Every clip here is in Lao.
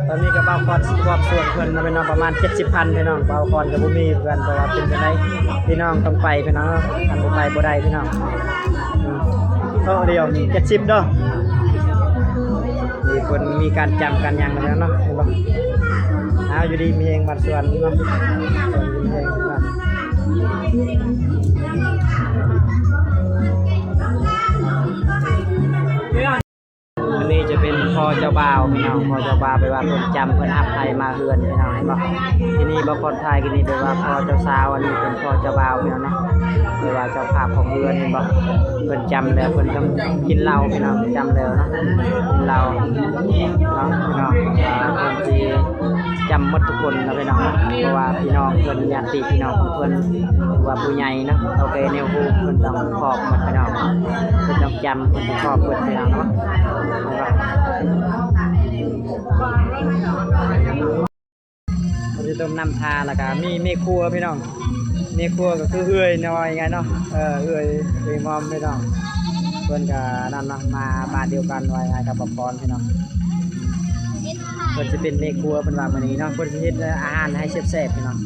ຕອນນີ້ກໍບ່າວຄອນຊິມອບສ່ວນເພິ່ນນະພີ່ນ້ອງ ປະມານເຈັດສິບພັນພີ່ນ້ອງ. ບ່າວຄອນກໍບໍ່ມີເພື່ອນ ເພາະວ່າເປັນຈັ່ງໃດພີ່ນ້ອງຕ້ອງໄປພີ່ນ້ອງ ຄັນບໍ່ໄປບໍ່ໄດ້ພີ່ນ້ອງ. ອືມ ໂຕດຽວເຈັດສິບເດີ. ນີ້ເພິ່ນມີການຈ້ຳການຫຍັງນະພີ່ນ້ອງເນາະ ເຫັນບໍ່? ເອົາ ຢູ່ດີມີແຮງບ້ານສວນເນາະ ຢູ່ດີມີແຮງເນາະ. ອັນນີ້ຈະເປັນພໍ່ເຈົ້າບ່າວພີ່ນ້ອງ ພໍ່ເຈົ້າບ່າວ ແປວ່າເພິ່ນຈ້ຳ ເພິ່ນຮັບໃຜມາເຮືອນພີ່ນ້ອງ ເຫັນບໍ່? ທີ່ນີ້ບໍ່ຄອນຖ່າຍ ທີ່ນີ້ແປວ່າພໍ່ເຈົ້າສາວ ອັນນີ້ເປັນພໍ່ເຈົ້າບ່າວພີ່ນ້ອງເນາະ ແປວ່າເຈົ້າພາບຂອງເຮືອນ ເຫັນບໍ່? ເພິ່ນຈ້ຳແລ້ວ ເພິ່ນຕ້ອງກິນເຫຼົ້າພີ່ນ້ອງ ຈ້ຳແລ້ວເນາະ ກິນເຫຼົ້າເນາະພີ່ນ້ອງ. ເພິ່ນຊິຈ້ຳໝົດທຸກຄົນນະພີ່ນ້ອງເນາະ ເພາະວ່າພີ່ນ້ອງເພິ່ນ ຍາດຕິພີ່ນ້ອງຂອງເພິ່ນ ຫຼືວ່າຜູ້ໃຫຍ່ເນາະ ເຖົ້າແກ່ແນວໂຮມ ເພິ່ນຕ້ອງຄອບໝົດພີ່ນ້ອງ ເພິ່ນຕ້ອງຈ້ຳ ເພິ່ນຕ້ອງຄອບໝົດພີ່ນ້ອງເນາະ. ເພິ່ນຊິຕົ້ມນ້ຳທາ ແລ້ວກະມີແມ່ຄົວພີ່ນ້ອງ ແມ່ຄົວກໍຄືເອື້ອຍນ້ອຍໄງເນາະ ເອີ ເອື້ອຍ ເອື້ອຍມອມພີ່ນ້ອງ ເພິ່ນກໍນັ້ນເນາະ ມາບ້ານດຽວກັນ ວ່າງ່າຍກັບບັກຄອນພີ່ນ້ອງ. ເພິ່ນຊິເປັນແມ່ຄົວ ເພິ່ນວ່າມື້ນີ້ເນາະ ເພິ່ນຊິເຮັດອາຫານໃຫ້ແຊບໆພີ່ນ້ອງ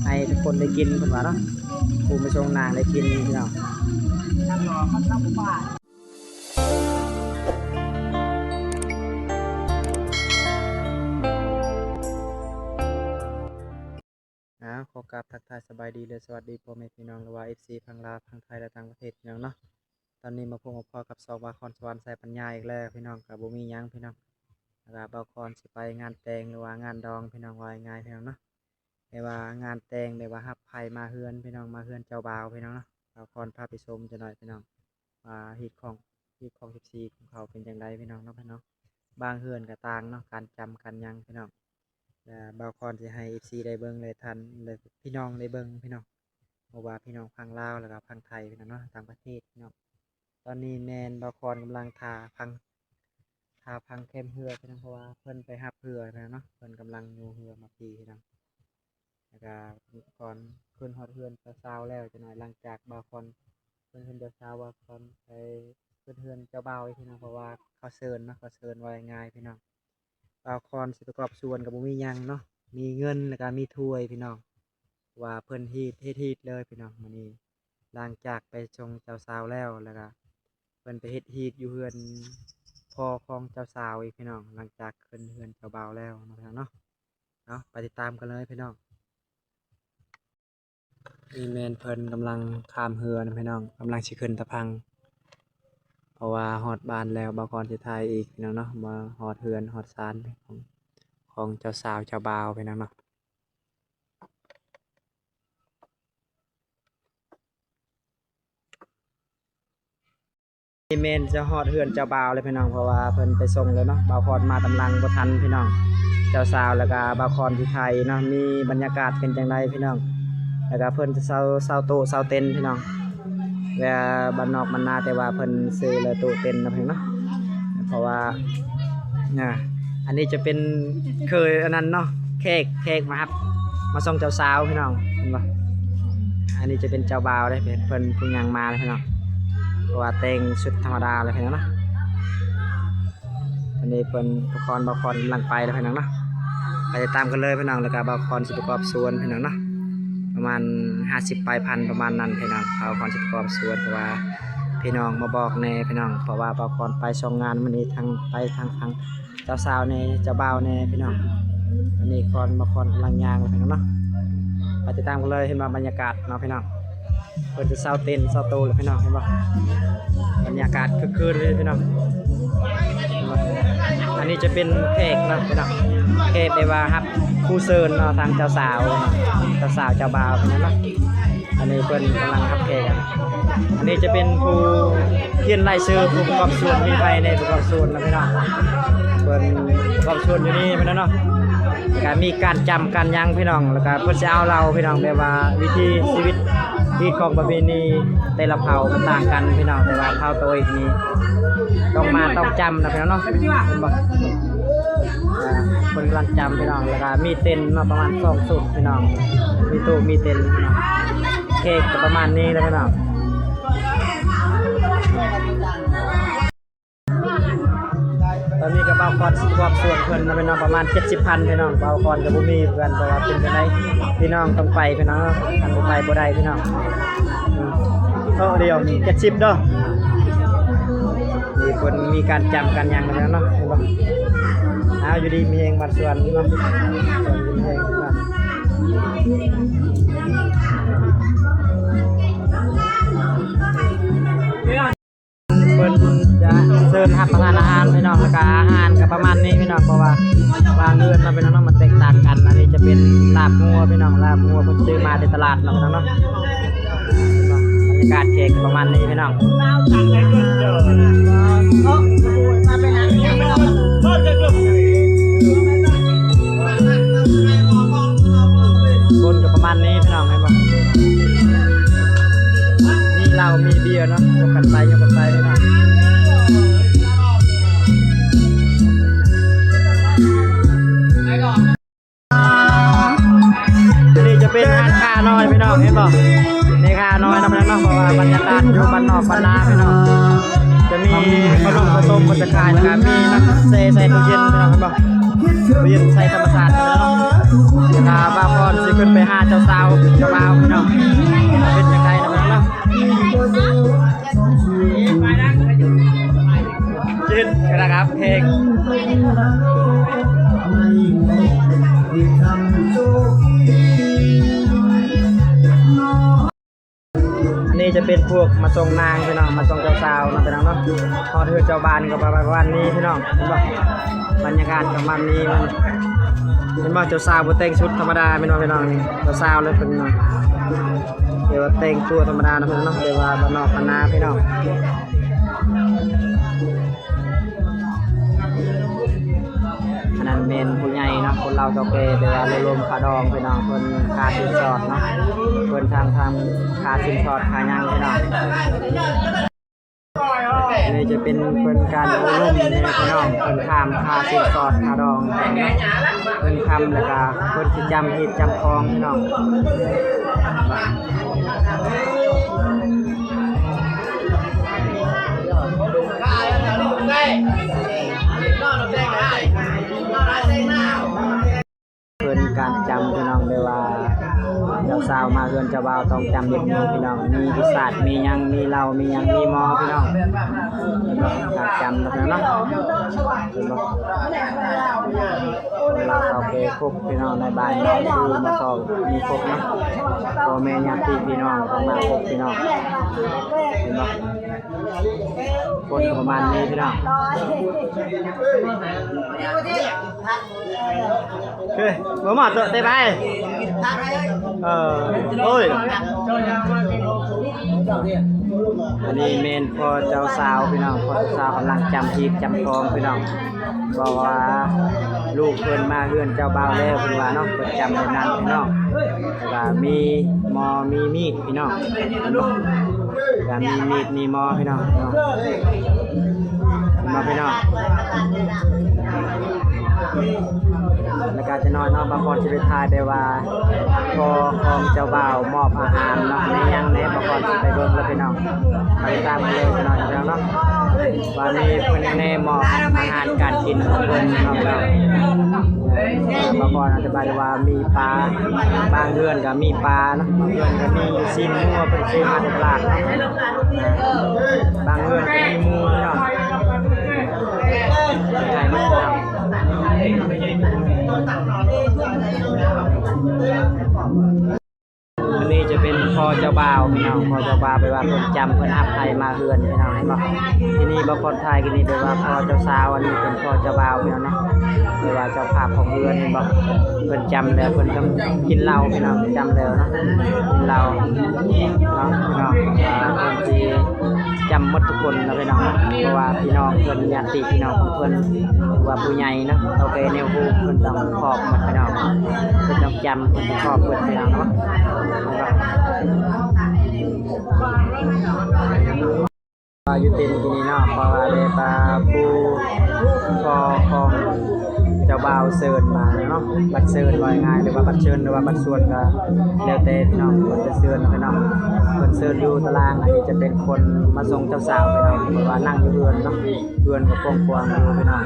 ໃຫ້ທຸກຄົນໄດ້ກິນ ເພິ່ນວ່າເນາະ ຜູ້ມາສົ່ງນາງໄດ້ກິນພີ່ນ້ອງ. ອ້າວ ຂໍກາບທັກທາຍສະບາຍດີ ແລະ ສະຫວັດດີພໍ່ແມ່ພີ່ນ້ອງ ຫຼືວ່າ ເອັຟຊີ ຝັ່ງລາວ ຝັ່ງໄທ ແລະ ຕ່າງປະເທດພີ່ນ້ອງເນາະ. ຕອນນີ້ມາພົບມາພໍ້ກັບຊ່ອງບ່າວຄອນສະຫວັນ ສາຍປັນຍາອີກແລ້ວພີ່ນ້ອງ ກໍບໍ່ມີຫຍັງພີ່ນ້ອງ ແລ້ວກໍບ່າວຄອນຊິໄປງານແຕ່ງ ຫຼືວ່າງານດອງພີ່ນ້ອງ ວ່າງ່າຍໆພີ່ນ້ອງເນາະ. ແຕ່ວ່າງານແຕ່ງ ແບບວ່າຮັບໃຜມາເຮືອນພີ່ນ້ອງ ມາເຮືອນເຈົ້າບ່າວພີ່ນ້ອງເນາະ. ບ່າວຄອນພາໄປຊົມຈັກໜ້ອຍພີ່ນ້ອງ ວ່າຮີດຄອງ ຮີດຄອງສິບສີ່ຂອງເຂົາເປັນຈັ່ງໃດພີ່ນ້ອງເນາະ ພີ່ນ້ອງ. ບາງເຮືອນກໍຕ່າງເນາະ ການຈ້ຳການຫຍັງພີ່ນ້ອງ. ແລະ ບ່າວຄອນຊິໃຫ້ ເອັຟຊີ ໄດ້ເບິ່ງ ແລະ ທ່ານ ແລະ ພີ່ນ້ອງໄດ້ເບິ່ງພີ່ນ້ອງ ເພາະວ່າພີ່ນ້ອງຝັ່ງລາວ ແລ້ວກໍຝັ່ງໄທພີ່ນ້ອງເນາະ ຕ່າງປະເທດພີ່ນ້ອງ. ຕອນນີ້ແມ່ນບ່າວຄອນກຳລັງຖ້າຟັງ ຖ້າຟັງແຄມເຮືອພີ່ນ້ອງ ເພາະວ່າເພິ່ນໄປຮັບເຮືອພີ່ນ້ອງເນາະ ເພິ່ນກຳລັງໂຍເຮືອມາພີ້ພີ່ນ້ອງ. ແລ້ວກະກ່ອນຂຶ້ນຮອດເຮືອນເຈົ້າສາວແລ້ວ ຈັກໜ້ອຍຫຼັງຈາກບ່າວຄອນຂຶ້ນເຮືອນເຈົ້າສາວ ບ່າວຄອນໄປຂຶ້ນເຮືອນເຈົ້າບ່າວອີກພີ່ນ້ອງ ເພາະວ່າເຂົາເຊີນເນາະ ເຂົາເຊີນ ເວົ້າງ່າຍໆພີ່ນ້ອງ. ບ່າວຄອນຊິປະກອບສ່ວນກໍບໍ່ມີຫຍັງເນາະ ມີເງິນ ແລ້ວກະມີຖ້ວຍພີ່ນ້ອງ ວ່າເພິ່ນຮີດ ເຮັດຮີດເລີຍພີ່ນ້ອງ. ມື້ນີ້ຫຼັງຈາກໄປສົ່ງເຈົ້າສາວແລ້ວ ແລ້ວກະເພິ່ນໄປເຮັດຮີດຢູ່ເຮືອນພໍ່ຂອງເຈົ້າສາວອີກພີ່ນ້ອງ ຫຼັງຈາກຂຶ້ນເຮືອນເຈົ້າບ່າວແລ້ວເນາະ ພີ່ນ້ອງເນາະ. ເອົາ ໄປຕິດຕາມກັນເລີຍພີ່ນ້ອງ. ນີ້ແມ່ນເພິ່ນກຳລັງຂ້າມເຮືອນະພີ່ນ້ອງ ກຳລັງຊິຂຶ້ນຕາພັງ ເພາະວ່າຮອດບ້ານແລ້ວ ບ່າວຄອນຊິຖ່າຍອີກພີ່ນ້ອງເນາະ ມາຮອດເຮືອນຮອດຊານຂອງ ຂອງເຈົ້າສາວເຈົ້າບ່າວພີ່ນ້ອງເນາະ. ນີ້ແມ່ນຈະຮອດເຮືອນເຈົ້າບ່າວແລ້ວພີ່ນ້ອງ ເພາະວ່າເພິ່ນໄປສົ່ງແລ້ວເນາະ ບ່າວຄອນມາຕາມຫຼັງບໍ່ທັນພີ່ນ້ອງ. ເຈົ້າສາວແລ້ວກະບ່າວຄອນທີ່ໄທເນາະ ມີບັນຍາກາດເປັນຈັ່ງໃດພີ່ນ້ອງ? ແລ້ວກະເພິ່ນຈະເຊົ່າ ເຊົ່າໂຕະເຊົ່າເຕັນພີ່ນ້ອງ ແບບບ້ານນອກບ້ານນາ ແຕ່ວ່າເພິ່ນຊື້ແລ້ວໂຕະເຕັນເນາະພີ່ນ້ອງເນາະ ເພາະວ່າ ອາ ອັນນີ້ຈະເປັນເຄີຍອັນນັ້ນເນາະ ແຂກ ແຂກມາຮັບ ມາສົ່ງເຈົ້າສາວພີ່ນ້ອງ ເຫັນບໍ່? ອັນນີ້ຈະເປັນເຈົ້າບ່າວເດ້ ເພິ່ນ ເພິ່ນຜູ້ຍ່າງມາເດ້ພີ່ນ້ອງ ເພາະວ່າແຕ່ງຊຸດທຳມະດາເລີຍພີ່ນ້ອງເນາະ. ອັນນີ້ເພິ່ນ ປະຄອນ ບ່າວຄອນກຳລັງໄປແລ້ວພີ່ນ້ອງເນາະ ໄປຕິດຕາມກັນເລີຍພີ່ນ້ອງ. ແລ້ວກະບ່າວຄອນຊິປະກອບສ່ວນພີ່ນ້ອງເນາະ ປະມານຫ້າສິບປາຍພັນ ປະມານນັ້ນພີ່ນ້ອງ. ບ່າວຄອນຊິປະກອບສ່ວນ ເພາະວ່າພີ່ນ້ອງມາບອກແດ່ພີ່ນ້ອງ ເພາະວ່າບ່າວຄອນໄປສອງງານມື້ນີ້ ທັງໄປທັງ ທາງ ເຈົ້າສາວແດ່ ເຈົ້າບ່າວແດ່ພີ່ນ້ອງ. ອັນນີ້ຄອນ ບ່າວຄອນກຳລັງຍ່າງໄປພີ່ນ້ອງເນາະ ໄປຕິດຕາມກັນເລີຍ. ເຫັນບໍ່ ບັນຍາກາດເນາະພີ່ນ້ອງ ເພິ່ນຈະເຊົ່າເຕັນເຊົ່າໂຕະແລ້ວພີ່ນ້ອງ ເຫັນບໍ່? ບັນຍາກາດຄຶກຄື້ນເລີຍພີ່ນ້ອງ ເຫັນບໍ່? ອັນນີ້ຈະເປັນແຂກເນາະພີ່ນ້ອງ ແຂກທີ່ວ່າຮັບຜູ້ເຊີນເນາະ ທາງເຈົ້າສາວ ເຈົ້າສາວເຈົ້າບ່າວພີ່ນ້ອງເນາະ. ອັນນີ້ເພິ່ນກຳລັງຮັບແຂກ ອັນນີ້ຈະເປັນຜູ້ຂຽນລາຍຊື່ຜູ້ປະກອບສ່ວນ ມີໃຜແດ່ປະກອບສ່ວນນະພີ່ນ້ອງ ເພິ່ນປະກອບສ່ວນຢູ່ນີ້ພີ່ນ້ອງເນາະ. ກະມີການຈ້ຳການຫຍັງພີ່ນ້ອງ ແລ້ວກະເພິ່ນຊິເອົາເລົ່າພີ່ນ້ອງ ແບບວ່າວິຖີຊີວິດ ຊີວິດຂອງປະເພນີແຕ່ລະເຜົ່າມັນຕ່າງກັນພີ່ນ້ອງ ແຕ່ວ່າເຜົ່າໂຕເອກນີ້ຕ້ອງມາຕ້ອງຈ້ຳນະພີ່ນ້ອງເນາະ ເຫັນບໍ່? ອ່າ ເພິ່ນກຳລັງຈ້ຳພີ່ນ້ອງ ແລ້ວກະມີເຕັນເນາະ ປະມານສອງຊຸດພີ່ນ້ອງ ມີໂຕະມີເຕັນພີ່ນ້ອງ ແຂກກະປະມານນີ້ແຫຼະພີ່ນ້ອງ. ຕອນນີ້ກໍບ່າວຄອນຊິຄວບສ່ວນເພິ່ນນະພີ່ນ້ອງ ປະມານເຈັດສິບພັນພີ່ນ້ອງ. ບ່າວຄອນກໍບໍ່ມີຄືກັນ ເພາະວ່າເປັນຈັ່ງໃດພີ່ນ້ອງຕ້ອງໄປພີ່ນ້ອງ ຄັນບໍ່ໄປບໍ່ໄດ້ພີ່ນ້ອງ. ອືມ ເອີ ດຽວເຈັດສິບເດີ. ນີ້ເພິ່ນມີການຈຳການຫຍັງນະພີ່ນ້ອງເນາະ ເຫັນບໍ່? ອ້າວ ຢູ່ດີມີແຮງ ບ້ານສວນເນາະ ຢູ່ດີມີແຮງເນາະ. ເພິ່ນຈະເຊີນຮັບປະທານອາຫານພີ່ນ້ອງ ແລ້ວກະອາຫານກະປະມານນີ້ພີ່ນ້ອງ ເພາະວ່າບາງເຮືອນເນາະພີ່ນ້ອງເນາະ ມັນແຕກຕ່າງກັນ. ອັນນີ້ຈະເປັນລາບງົວພີ່ນ້ອງ ລາບງົວເພິ່ນຊື້ມາແຕ່ຕະຫຼາດເນາະພີ່ນ້ອງເນາະ. ບັນຍາກາດແຂກປະມານນີ້ພີ່ນ້ອງ ຄົນກໍປະມານນີ້ພີ່ນ້ອງ ເຫັນບໍ່? ມີເຫຼົ້າມີເບຍເນາະ ຍົກກັນໄປ ຍົກກັນໄປພີ່ນ້ອງ. ອັນນີ້ຈະເປັນຮ້ານຄ້ານ້ອຍພີ່ນ້ອງ ເຫັນບໍ່? ແມ່ຄ້ານ້ອຍນຳນັ້ນເນາະ ເພາະວ່າບັນຍາກາດຢູ່ບ້ານນອກບ້ານນາພີ່ນ້ອງ. ຈະມີຂະໜົມ ເຂົ້າຕົ້ມ ເພິ່ນຈະຂາຍ ແລ້ວກະມີນ້ຳແຊ່ໃສ່ຕູ້ເຢັນພີ່ນ້ອງ ເຫັນບໍ່? ຕູ້ເຢັນໃສ່ທຳມະຊາດເນາະ. ຖ້າບ່າວຄອນຊິຂຶ້ນໄປຫາເຈົ້າສາວເຈົ້າບ່າວພີ່ນ້ອງ ເປັນຈັ່ງໃດນຳນັ້ນເນາະ. ເຈັດກະດາກະເພງ. ອັນນີ້ຈະເປັນພວກມາສົ່ງນາງພີ່ນ້ອງ ມາສົ່ງເຈົ້າສາວເນາະພີ່ນ້ອງເນາະ. ຮອດເຮືອນເຈົ້າບ້ານກໍປະມານນີ້ພີ່ນ້ອງ ເຫັນບໍ່? ບັນຍາກາດປະມານນີ້ ເຫັນບໍ່? ເຈົ້າສາວບໍ່ແຕ່ງຊຸດທຳມະດາແມ່ນບໍ່ພີ່ນ້ອງ? ນີ້ເຈົ້າສາວເລີຍເພິ່ນ ແຕ່ວ່າແຕ່ງຕົວທຳມະດານະພີ່ນ້ອງເນາະ ແຕ່ວ່າບ້ານນອກບ້ານນາພີ່ນ້ອງ. ອັນນັ້ນແມ່ນຜູ້ໃຫຍ່ເນາະ ຄົນເຖົ້າເຖົ້າແກ່ ແຕ່ວ່າລວມຄ່າດອງພີ່ນ້ອງ ເພິ່ນຄ່າສິນສອດເນາະ ເພິ່ນທາງ ທາງຄ່າສິນສອດຄ່າຫຍັງພີ່ນ້ອງ. ນີ້ຈະເປັນເພິ່ນການໂອ້ລົມນີ້ພີ່ນ້ອງ ເພິ່ນຖາມຄ່າສິນສອດຄ່າດອງເນາະ ເພິ່ນຄຳ ແລ້ວກະເພິ່ນຊິຈຳຮີດຈຳຄອງພີ່ນ້ອງ. ເພິ່ນການຈຳພີ່ນ້ອງ ແບບວ່າເຈົ້າສາວມາເຮືອນເຈົ້າບ່າວຕ້ອງຈຳເຮັດແນວນີ້ພີ່ນ້ອງ ມີພິສາດມີຫຍັງ ມີເຫຼົ້າມີຫຍັງ ມີມໍພີ່ນ້ອງ ການຈຳແບບນັ້ນເນາະ. ເຫັນບໍ່? ເຮົາເຂົ້າໄປພົບພີ່ນ້ອງໃນບ້ານເຮົາ ຄືມາຊອງມີຄົບເນາະ ພໍ່ແມ່ຍາດຕິພີ່ນ້ອງຕ້ອງມາພົບພີ່ນ້ອງ ເຫັນບໍ່? ຄົນປະມານນີ້ພີ່ນ້ອງ. ເອີຍ ບໍ່ມາເຕະໄປ ເອີ ໂອ້ຍ. ອັນນີ້ແມ່ນພໍ່ເຈົ້າສາວພີ່ນ້ອງ ພໍ່ເຈົ້າສາວກຳລັງຈຳຮີດຈຳຄອງພີ່ນ້ອງ ເວົ້າວ່າລູກເພິ່ນມາເຮືອນເຈົ້າບ່າວແລ້ວ ເພິ່ນວ່າເນາະ ເພິ່ນຈຳແບບນັ້ນພີ່ນ້ອງ ແລ້ວກະມີມໍມີມີດພີ່ນ້ອງ ກະມີມີດມີມໍພີ່ນ້ອງ ເຫັນບໍ່ພີ່ນ້ອງ? ແລ້ວກະຈະນ້ອຍເນາະ ບ່າວຄອນຊິໄປຖ່າຍແບບວ່າພໍ່ຂອງເຈົ້າບ່າວມອບອາຫານເນາະ ມີຫຍັງແດ່ ບ່າວຄອນຊິໄປເບິ່ງແລ້ວພີ່ນ້ອງ ໄປຕາມກັນເລີຍພີ່ນ້ອງເນາະ ວ່າມີເພິ່ນແນມອບອາຫານການກິນຂອງເພິ່ນເນາະ. ບ່າວຄອນອະທິບາຍວ່າມີປາ ບາງເຮືອນກະມີປາເນາະ ບາງເຮືອນກະມີຊີ້ນງົວ ເພິ່ນຊື້ມາແຕ່ຕະຫຼາດເນາະ ບາງເຮືອນກະມີໝູເນາະ ໃຫ້ໝູເນາະ. ອັນນີ້ຈະເປັນພໍ່ເຈົ້າບ່າວພີ່ນ້ອງ ພໍ່ເຈົ້າບ່າວ ແບບວ່າເພິ່ນຈຳ ເພິ່ນຮັບໃຜມາເຮືອນພີ່ນ້ອງ ເຫັນບໍ່? ທີ່ນີ້ບ່າວຄອນຖ່າຍ ທີ່ນີ້ແບບວ່າພໍ່ເຈົ້າສາວ ອັນນີ້ເປັນພໍ່ເຈົ້າບ່າວພີ່ນ້ອງເນາະ ແບບວ່າເຈົ້າພາບຂອງເຮືອນ ເຫັນບໍ່? ເພິ່ນຈຳແລ້ວ ເພິ່ນກໍກິນເຫຼົ້າພີ່ນ້ອງ ຈຳແລ້ວເນາະ ກິນເຫຼົ້າເນາະ ພີ່ນ້ອງ ເພິ່ນຊິ ຈຳໝົດທຸກຄົນນະພີ່ນ້ອງ ເພາະວ່າພີ່ນ້ອງເພິ່ນ ຍາດຕິພີ່ນ້ອງຂອງເພິ່ນ ຫຼືວ່າຜູ້ໃຫຍ່ເນາະ ເຖົ້າແກ່ແນວຮູ້ ເພິ່ນຕ້ອງຄອບໝົດພີ່ນ້ອງ ເພິ່ນຕ້ອງຈຳ ເພິ່ນຕ້ອງຄອບໝົດພີ່ນ້ອງເນາະ. ວ່າຢູ່ເຕັນທີ່ນີ້ເນາະ ເພາະວ່າແບບວ່າຜູ້ພໍ່ຂອງເຈົ້າ ບ່າວເຊີນມາເນາະ ບັດເຊີນວ່າງ່າຍ ຫຼືວ່າບັດເຊີນ ຫຼືວ່າບັດຊວນ ກໍແລ້ວແຕ່ພີ່ນ້ອງເພິ່ນຈະເຊີນເນາະ ພີ່ນ້ອງ. ເພິ່ນເຊີນຢູ່ຕາລາງ ອັນນີ້ຈະເປັນຄົນມາສົ່ງເຈົ້າສາວພີ່ນ້ອງ ເພາະວ່ານັ່ງຢູ່ເຮືອນເນາະ ເຮືອນກໍກວ້າງໆຢູ່ພີ່ນ້ອງ.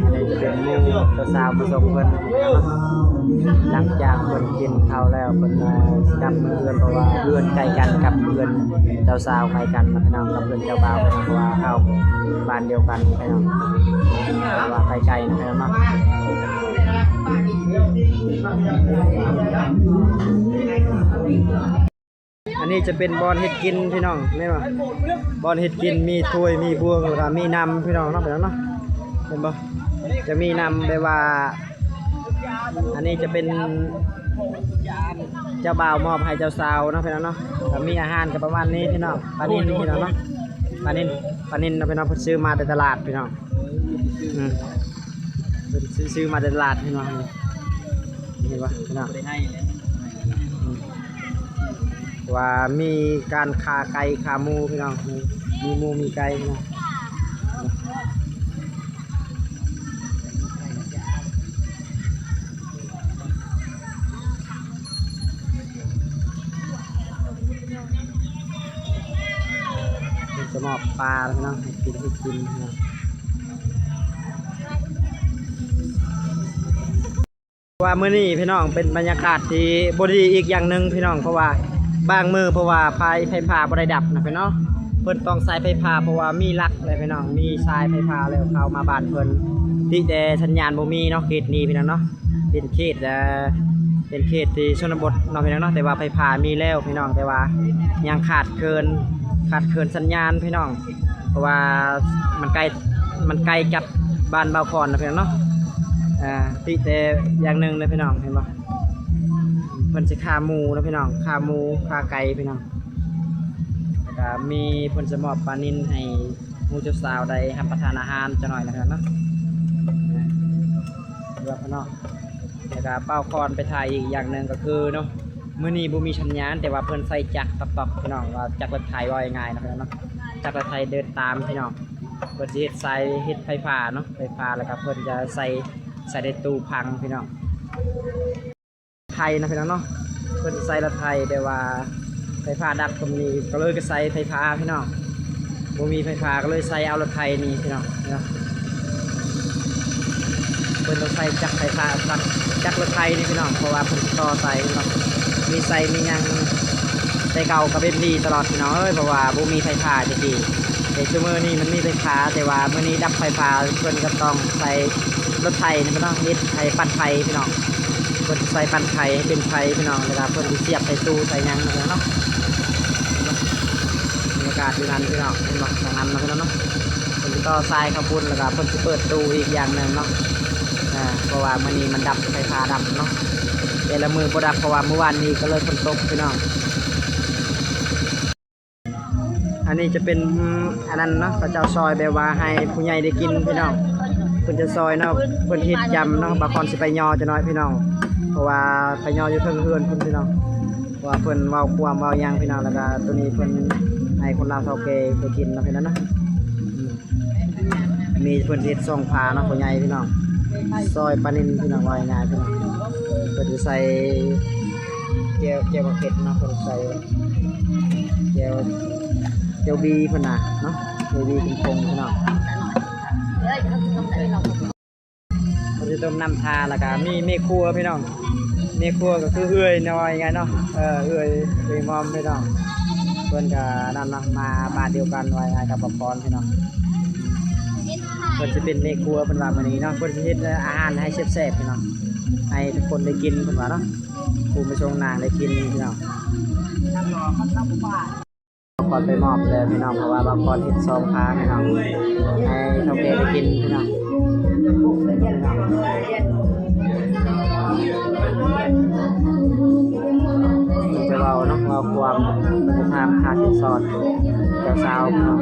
ອັນນີ້ຈະເປັນໝູ່ເຈົ້າສາວມາສົ່ງເພິ່ນ ຫຼັງຈາກເພິ່ນກິນເຂົ້າແລ້ວ ເພິ່ນກໍຊິກັບເມືອເຮືອນ ເພາະວ່າເຮືອນໃກ້ກັນກັບເຮືອນເຈົ້າສາວ ໃກ້ກັນນະພີ່ນ້ອງ ກັບເຮືອນເຈົ້າບ່າວ ເພາະວ່າເຮົາບ້ານດຽວກັນພີ່ນ້ອງ ເພາະວ່າໃກ້ໆນະພີ່ນ້ອງເນາະ. ອັນນີ້ຈະເປັນບ່ອນເຮັດກິນພີ່ນ້ອງ ແມ່ນບໍ່? ບ່ອນເຮັດກິນ ມີຖ້ວຍ ມີບ່ວງ ແລ້ວກໍມີນ້ຳພີ່ນ້ອງເນາະ ພີ່ນ້ອງເນາະ ເຫັນບໍ່? ຈະມີນ້ຳ ແບບວ່າ ອັນນີ້ຈະເປັນເຈົ້າບ່າວມອບໃຫ້ເຈົ້າສາວເນາະ ພີ່ນ້ອງເນາະ. ກໍມີອາຫານກໍປະມານນີ້ພີ່ນ້ອງ ປານິນພີ່ນ້ອງເນາະ ປານິນ ປານິນເນາະ ພີ່ນ້ອງ ເພິ່ນຊື້ມາແຕ່ຕະຫຼາດພີ່ນ້ອງ ອືມ ເພິ່ນຊື້ ຊື້ມາແຕ່ຕະຫຼາດພີ່ນ້ອງ ເຫັນບໍ່ພີ່ນ້ອງ? ອືມ ວ່າມີການຂ້າໄກ່ຂ້າໝູພີ່ນ້ອງ ມີໝູມີໄກ່ພີ່ນ້ອງ. ເພິ່ນຈະມອບປາແລ້ວພີ່ນ້ອງ ໃຫ້ກິນ ໃຫ້ກິນພີ່ນ້ອງ. ວ່າມື້ນີ້ພີ່ນ້ອງ ເປັນບັນຍາກາດທີ່ບໍ່ດີອີກຢ່າງໜຶ່ງພີ່ນ້ອງ ເພາະວ່າບາງມື້ ເພາະວ່າໄຟ ໄຟຟ້າບໍ່ໄດ້ດັບນະພີ່ນ້ອງ ເພິ່ນຕ້ອງໃຊ້ໄຟຟ້າ ເພາະວ່າມີຫຼັກແລ້ວພີ່ນ້ອງ ມີສາຍໄຟຟ້າແລ້ວເຂົ້າມາບ້ານເພິ່ນ ຕິແຕ່ສັນຍານບໍ່ມີເນາະ ເຂດນີ້ພີ່ນ້ອງເນາະ ເປັນເຂດ ເອີ ເປັນເຂດທີ່ຊົນນະບົດເນາະພີ່ນ້ອງເນາະ ແຕ່ວ່າໄຟຟ້າມີແລ້ວພີ່ນ້ອງ ແຕ່ວ່າຍັງຂາດເຂີນ ຂາດເຂີນສັນຍານພີ່ນ້ອງ ເພາະວ່າມັນໄກ ມັນໄກຈາກບ້ານບ່າວຄອນນະພີ່ນ້ອງເນາະ. ອ່າ ຕິແຕ່ຢ່າງໜຶ່ງເດີພີ່ນ້ອງ ເຫັນບໍ່ ເພິ່ນຊິຂ້າໝູເນາະພີ່ນ້ອງ ຂ້າໝູຂ້າໄກ່ພີ່ນ້ອງ ແລ້ວກະມີເພິ່ນຈະມອບປານິນໃຫ້ໝູ່ເຈົ້າສາວໄດ້ຮັບປະທານອາຫານຈັກໜ້ອຍນະພີ່ນ້ອງເນາະ ເພື່ອພີ່ນ້ອງ ແລ້ວກະບ່າວຄອນໄປຖ່າຍອີກຢ່າງໜຶ່ງກໍຄືເນາະ ມື້ນີ້ບໍ່ມີສັນຍານ ແຕ່ວ່າເພິ່ນໃຊ້ຈັກຕອກໆ ພີ່ນ້ອງ ວ່າຈັກລົດໄຖ ເວົ້າງ່າຍໆເນາະ ພີ່ນ້ອງເນາະ ຈັກລົດໄຖເດີນຕາມພີ່ນ້ອງ ເພິ່ນຊິເຮັດສາຍ ເຮັດໄຟຟ້າເນາະ ໄຟຟ້າ ແລ້ວກໍເພິ່ນຈະໃສ່ ໃສ່ໃນຕູ້ພັງພີ່ນ້ອງ ໄຖນະພີ່ນ້ອງເນາະ ເພິ່ນໃຊ້ລົດໄຖ ແຕ່ວ່າໄຟຟ້າດັບກໍມີ ກໍເລີຍກໍໃຊ້ໄຟຟ້າພີ່ນ້ອງ ບໍ່ມີໄຟຟ້າກໍເລີຍໃຊ້ເອົາລົດໄຖນີ້ພີ່ນ້ອງເນາະ. ເພິ່ນຕ້ອງໃຊ້ຈັກໄຟຟ້າ ຈັກ ຈັກລົດໄຖນີ້ພີ່ນ້ອງ ເພາະວ່າເພິ່ນຕໍ່ສາຍເນາະ ມີສາຍມີຫຍັງ ແຕ່ເກົ່າກໍເປັນດີຕະຫຼອດພີ່ນ້ອງເອີຍ ເພາະວ່າບໍ່ມີໄຟຟ້າແຕ່ກີ້ ແຕ່ຊຸມື້ນີ້ມັນມີໄຟຟ້າ ແຕ່ວ່າມື້ນີ້ດັບໄຟຟ້າ ເພິ່ນກໍຕ້ອງໃຊ້ລົດໄຖນີ້ພີ່ນ້ອງ ເຮັດໃຫ້ປັ່ນໄຟພີ່ນ້ອງ ເພິ່ນຊິໃຊ້ປັ່ນໄຟໃຫ້ເປັນໄຟພີ່ນ້ອງ ແລ້ວກໍເພິ່ນຊິສຽບໃສ່ຕູ້ໃສ່ຫຍັງເນາະ ບັນຍາກາດຢູ່ນັ້ນພີ່ນ້ອງ ເຫັນບໍ່ ທາງນັ້ນເນາະພີ່ນ້ອງເນາະ ເພິ່ນຊິຕໍ່ສາຍເຂົ້າພຸ້ນ ແລ້ວກໍເພິ່ນຊິເປີດຕູ້ອີກຢ່າງໜຶ່ງເນາະ ອ່າ ເພາະວ່າມື້ນີ້ມັນດັບ ໄຟຟ້າດັບເນາະ ແຕ່ລະມື້ບໍ່ດັບ ເພາະວ່າມື້ວານນີ້ກໍເລີຍຝົນຕົກພີ່ນ້ອງ. ອັນນີ້ຈະເປັນ ອັນນັ້ນເນາະ ເຂົາເຈົ້າຊອຍແບບວ່າໃຫ້ຜູ້ໃຫຍ່ໄດ້ກິນພີ່ນ້ອງ ເພິ່ນຈະຊອຍເນາະ ເພິ່ນເຮັດຈຳເນາະ ບ່າວຄອນຊິໄປຍໍຈັກໜ້ອຍພີ່ນ້ອງ ເພາະວ່າໄປຍໍຢູ່ເທິງເຮືອນພຸ້ນພີ່ນ້ອງ ເພາະວ່າເພິ່ນເວົ້າຄວາມເວົ້າຫຍັງພີ່ນ້ອງ ແລ້ວກະໂຕນີ້ເພິ່ນໃຫ້ຄົນລາວເຖົ້າແກ່ໄປກິນເນາະພີ່ນ້ອງເນາະ ອືມ. ມີເພິ່ນເຮັດສອງພາເນາະ ພໍ່ໃຫຍ່ພີ່ນ້ອງ ຊອຍປານິນພີ່ນ້ອງ ວ່າງ່າຍໆ ພີ່ນ້ອງ ເພິ່ນຊິໃສ່ແຈ່ວ ແຈ່ວໝາກເຜັດເນາະ ເພິ່ນໃສ່ແຈ່ວ ແຈ່ວບີເພິ່ນນະເນາະ ແຈ່ວບີເປັນຜົງພີ່ນ້ອງ ເພິ່ນຊິຕົ້ມນ້ຳທາ ແລ້ວກະມີແມ່ຄົວພີ່ນ້ອງ ແມ່ຄົວກໍຄືເອື້ອຍນ້ອຍໄງເນາະ ເອີ ເອື້ອຍ ເອື້ອຍມອມພີ່ນ້ອງ ເພິ່ນກໍນັ້ນເນາະ ມາບ້ານດຽວກັນ ວ່າງ່າຍກັບປະພອນພີ່ນ້ອງ ເພິ່ນຊິເປັນແມ່ຄົວ ເພິ່ນວ່າມື້ນີ້ເນາະ ເພິ່ນຊິເຮັດອາຫານໃຫ້ແຊບໆ ພີ່ນ້ອງ ໃຫ້ທຸກຄົນໄດ້ກິນ ເພິ່ນວ່າເນາະ ຜູ້ມາສົ່ງນາງໄດ້ກິນພີ່ນ້ອງ. ບ່າວຄອນໄປມອບແລ້ວພີ່ນ້ອງ ເພາະວ່າບ່າວຄອນເຮັດຊອງພາພີ່ນ້ອງ ໃຫ້ເຖົ້າແກ່ໄດ້ກິນພີ່ນ້ອງ ຈະເວົ້າເນາະ ເວົ້າຄວາມ ເພິ່ນຈະຖາມຄ່າສິນສອດເຈົ້າສາວພີ່ນ້ອງ.